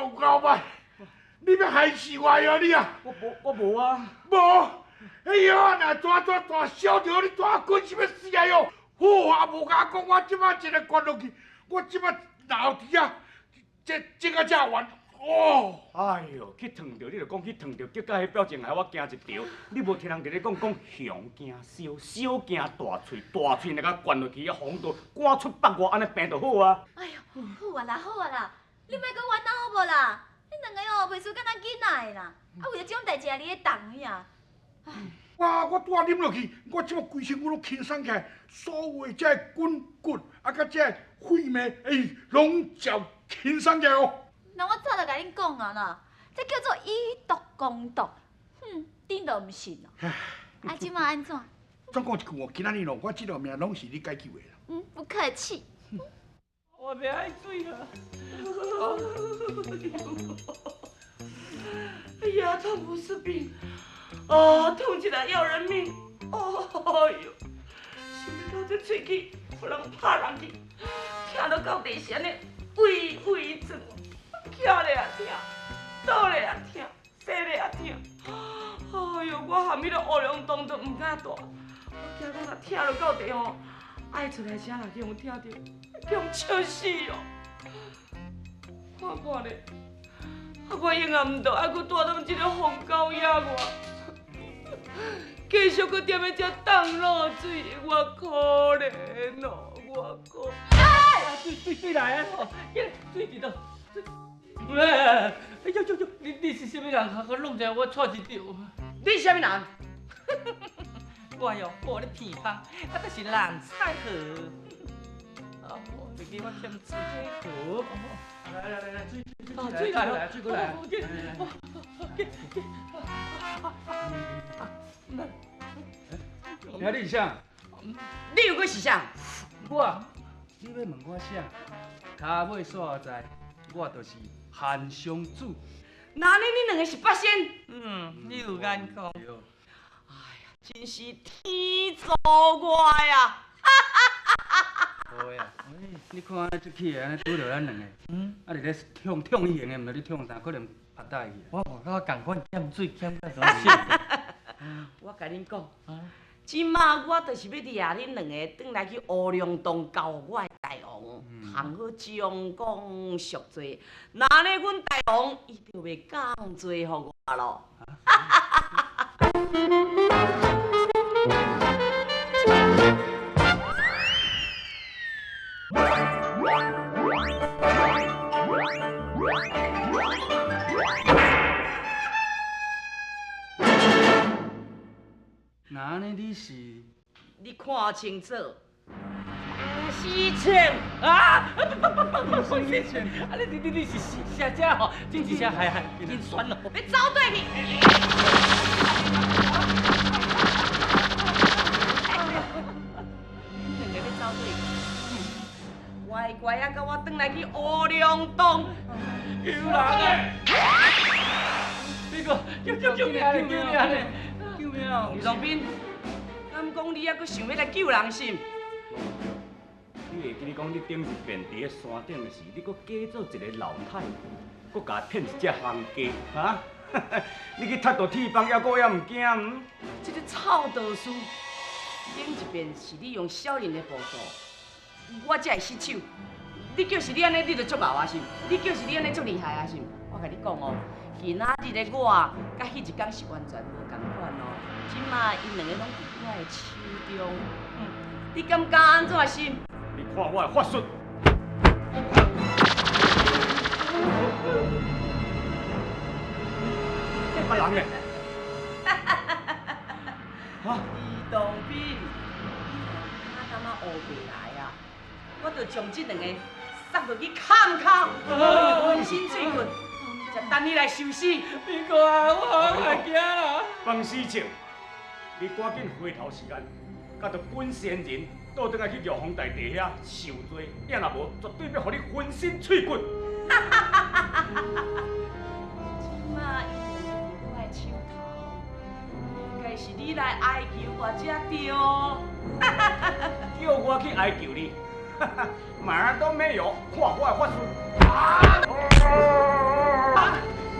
有够歹，你欲害死我哟你啊！我無，我無啊。無，哎呦，若大大大燒著你大滾是欲死啊喲！好啊，無共我講，我這擺一个灌落去，我這擺腦佇遐，這這個遮懸。哦，哎喲，去燙著，你著講去燙著，結果彼表情害我驚一條。你無聽人佇咧講講熊驚燒，燒驚大喙，大喙若共灌落去，風就趕出腹外，按呢病就好啊。哎喲，好啊啦，好啊啦，你莫閣冤枉好無啦？恁兩個哦，袂輸敢若囡仔的啦，啊為著這種代誌啊，你咧動爾。我拄仔啉落去，我這擺規身我攏輕鬆起來，所有的這个筋骨啊，佮這个血脈，欸，攏誠輕鬆起來哦。那我早就共恁講啊啦，這叫做以毒攻毒，哼，恁都毋信哦。啊，這擺按怎？總講一句哦，今仔日哦，我這條命攏是你解救的啦。嗯，不客氣。我袂愛水啦。哎呀，痛不是病，啊，痛起來要人命。哎呦，想欲到這喙齒，予人拍人去，疼到到地是按呢，畏畏轉。徛咧也疼，倒咧也疼，坐咧也疼。哎呦，我含彼个乌龙洞都毋敢蹛，我惊讲若疼落到地吼，爱出来声若去予听著，去予笑死哦。看看咧，啊，我永也毋著爱阁蹛踮这个荒郊野外，继续阁踮咧遮冻露水，我可怜哦，我可。哎，水水水来啊！吼，水伫佗？喂，哎呦呦呦！你是啥物人？佮弄得我掣一条。你是啥物人？我哟，我咧鼻芳，啊，就是蓝采和。啊，我袂记我欠水河。来来来来，水水水来来，水过来。兄弟是啥？你又阁是啥？我，你欲问我啥？跤尾煞在，我就是韩商主。那呢，恁两个是八仙？嗯，你有眼光。哎呀，真是天助我呀！好呀，你看按呢足气的，按呢拄著咱两个，啊，伫咧创创伊型的，毋知咧创啥，可能拍打去。我嘛感觉仝款欠水欠甲啥死。我共恁讲，这马我就是欲掠恁两个转来去乌龙洞交予我的大王，通好将功赎罪。若按呢，阮大王伊就袂降罪予我咯。那按呢你是？你看清楚，是枪啊！不不是枪！啊你你你是啥只吼？真一只还还真酸哦！你走对去！恁两个欲走对去？乖乖仔，佮我转来去乌龙洞救人啊！你个救救救命！救命！救命！李荣斌，敢讲你犹阁想欲来救人是？你会记你讲，你顶一遍伫咧山顶的时，你阁假做一个老太婆，阁共骗一只红鸡，哈？你去踢到铁棒，犹阁犹毋惊？毋？这个臭道士，顶一遍是你用小人的步数，我才会失手。你就是你按呢，你就足敖啊是？你就是你按呢足厉害啊是？我共你讲哦，今仔日的我，佮彼一工是完全无仝款哦。这马𪜶两个拢伫我的手中，你感觉按怎是？你看我的法术。别人呢？哈？李东斌，你敢感觉乌白来啊？我就将这两个送落去砍跤，粉身碎骨，才等你来收尸。你看我会惊啦！方思正，你赶紧回头是岸，佮著本仙人倒转来去玉皇大帝遐受罪，也若无，绝对欲予你粉身碎骨。这马伊两个伫我的手头，应该是你来哀求我才对。叫我去哀求你，门儿都没有，看我的法术！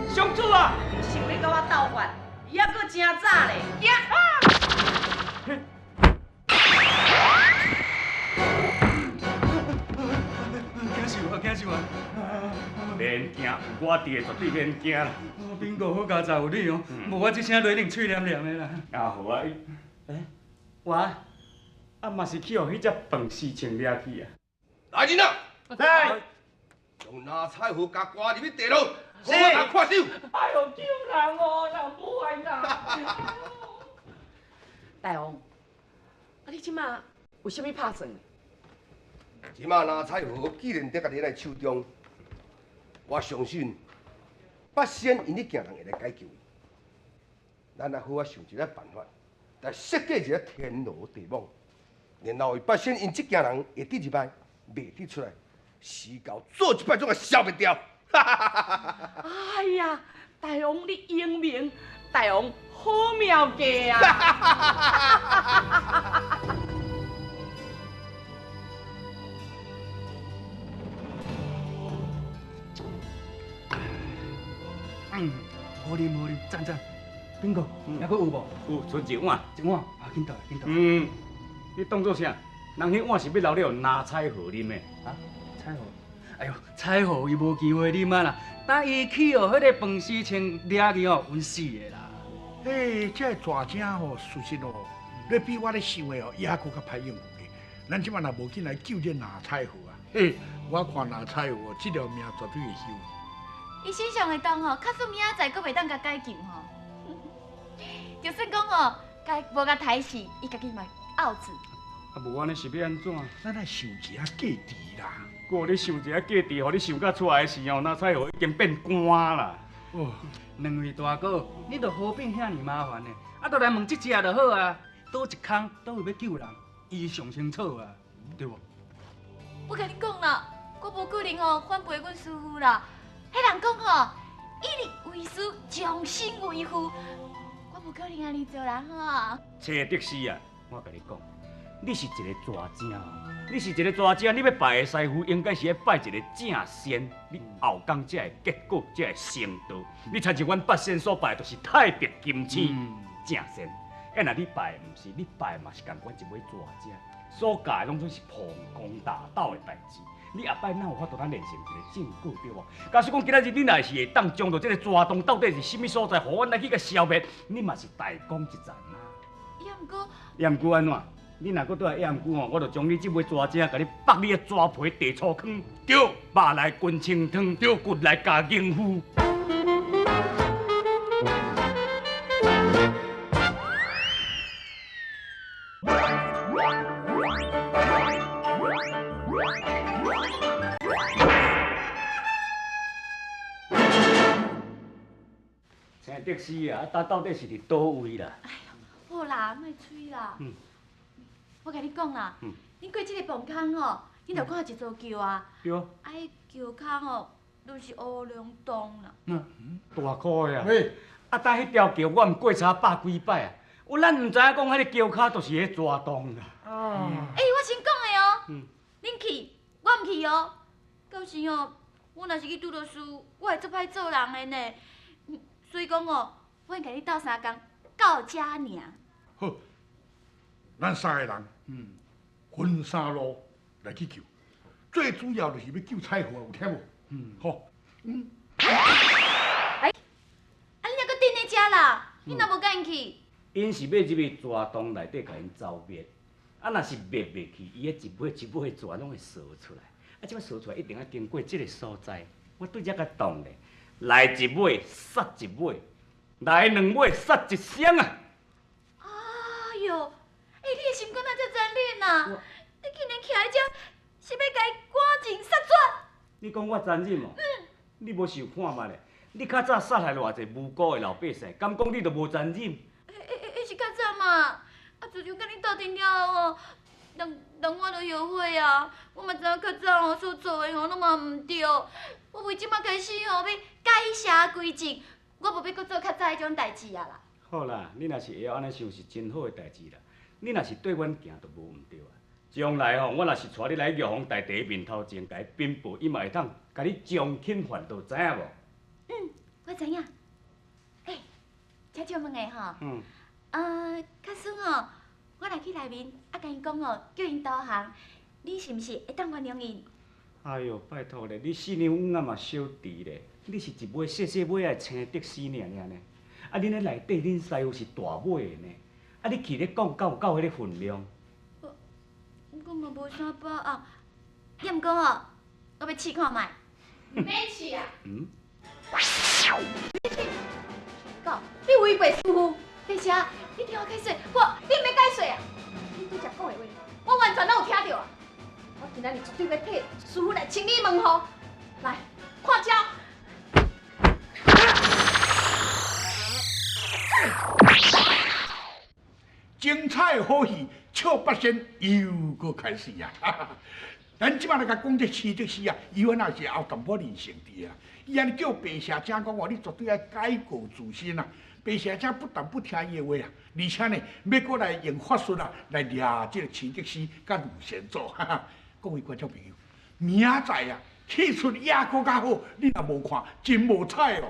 上主啊！想欲佮我斗法，伊犹阁真早咧。惊死我！惊死我！免惊，有我伫的绝对免惊啦。彬哥好佳哉有你哦，无我这声雷能喙黏黏的啦。啊好啊，欸，我啊嘛是去予彼只饭丝銃掠去啊。来人啊！来，用拿彩盒共关入去地牢，好好共看守。哎哟，救人哦，人无爱啦。大王，啊你这马有啥物拍算？这马拿彩盒既然伫家己咱手中，我相信八仙𪜶咧行人会来解救伊。咱爱好好想一个办法，来设计一个天罗地网，然后八仙𪜶这行人会得入来，袂得出来，时到做一摆总会消灭掉。哎呀，大王你英明，大王好妙计啊！嗯，好啉好啉，赞赞。彬哥，还阁有无？有，剩一碗。一碗，啊，紧倒来，紧倒来。嗯，你当做啥？人彼碗是欲留予拿彩荷啉的。啊，彩荷？哎哟，彩荷伊无机会啉啊啦，等伊去予彼个饭丝銃掠去哦，阮死的啦。嘿，这个蛇精吼，事实哦，你比我咧想的哦，犹阁较歹应付的。咱这摆若无紧来救这拿彩荷啊，嘿，我看拿彩荷这条命绝对会休。伊身上的洞吼，假使明仔载阁袂当共解救吼，就算讲吼，共无共刣死，伊家己嘛懊子。啊，无按呢是欲按怎？咱爱想一下计治啦。阁你想一下计治，予你想甲出来的时候，那彩荷已经变干啦。哦，两位大哥，你著何必遐尔麻烦呢？啊，就来问这只就好啊。佗一空，佗位欲救人，伊上清楚啊，对无？我共你讲啦，我无可能吼反背阮师父啦。彼人讲吼，一日为师，终身为父，我无可能按呢做人吼。车德师啊，我共你讲，你是一个蛇精，你是一个蛇精，你欲拜的师父应该是爱拜一个正仙，你后工才会结果，才会成道。你亲像阮八仙所拜，就是太白金星正仙。啊，若你拜的毋是，你拜的嘛是仝款一尾蛇精，所教的拢总是膀胱大斗的代志。你后摆哪有法度通练成一个正果对无？假使讲今仔日你若是会当将到这个蛇洞到底是啥物所在，予阮来去共消灭，你嘛是大功一层啊！也毋过，也毋过按怎？你若阁倒来也毋过吼，我就将你这尾蛇精，共你剥你的蛇皮地粗糠，对，肉来滚清汤，对，骨来加营夫。德师啊，啊，到底是伫佗位啦？哎哟，好啦，莫吹啦。嗯。我共你讲啦，恁过这个磅空吼，恁就看一座桥啊。对。啊，彼桥跤吼，就是乌龙洞啦。嗯。大箍的啊。喂。啊，搭彼条桥我毋过差百几摆啊，有咱毋知影讲，彼个桥跤就是彼蛇洞啦。哦。欸，我先讲的哦。嗯。恁去，我毋去哦。到时哦，我若是去拄著事，我会足歹做人的呢。所以讲哦，我共你斗相共，到遮尔。好，咱三个人，分三路来去救。最主要就是欲救彩荷，有听无？嗯，好，嗯。哎，啊，你犹阁等咧遮啦？你若无共𪜶去？𪜶是欲入去蛇洞内底共𪜶剿灭，啊，若是灭袂去，伊彼一尾一尾的蛇拢会踅出来。啊，这摆踅出来一定爱经过这个所在，我对遮共挡咧。来一尾，杀一尾；来两尾，杀一双啊！哎哟，欸，你的心肝哪遮残忍啊！你竟然徛伫遮，是欲共伊赶尽杀绝？你讲我残忍哦？嗯。你无想看觅咧？你较早杀害偌济无辜的老百姓，敢讲你就无残忍？彼是较早嘛？啊，自从佮你斗阵了后哦，人人我就后悔啊！我嘛知影较早哦所做的吼拢嘛毋对。我为这摆开始吼，欲改邪归正，我无欲阁做较早彼种代志啊啦。好啦，你若是会晓按呢想，是真好的代志啦。你若是对阮行，就无毋对啊。将来吼，我若是带你来玉皇大帝面头前，共伊禀报，伊嘛会当共你将轻还道，知影无？嗯。我知影。欸，請借問下吼。嗯。假使吼，我來去內面，啊，共𪜶講吼，叫𪜶投降，你是毋是會當原諒𪜶？哎喲，拜託咧，你四娘阮仔嘛小弟咧，你是一尾細細尾仔的青竹絲爾爾呢。啊，恁咧內底恁師傅是大尾的呢。啊，你去咧講，敢有夠彼个份量？我，我嘛無啥把握。抑毋過吼，我欲試看覓。毋免試啊！嗯。講，你違背師父，而且你聽我解說，我你毋免解說啊！你拄才講的話，我完全攏有聽著啊！我今仔日絕對欲替師父來清理門戶，來看招！精彩的好戲，笑八仙又閣開始啊！咱這擺來共講這徐德師啊，伊原來是後淡薄人性佇啊。伊按呢叫白社長講話，你絕對愛改過自新啊！白社長不但不聽伊的話啊，而且呢，欲閣來用法術啊來掠這个徐德師佮呂神祖。各位觀眾朋友，明仔載啊，戲出猶閣較好，你若無看，真無彩哦。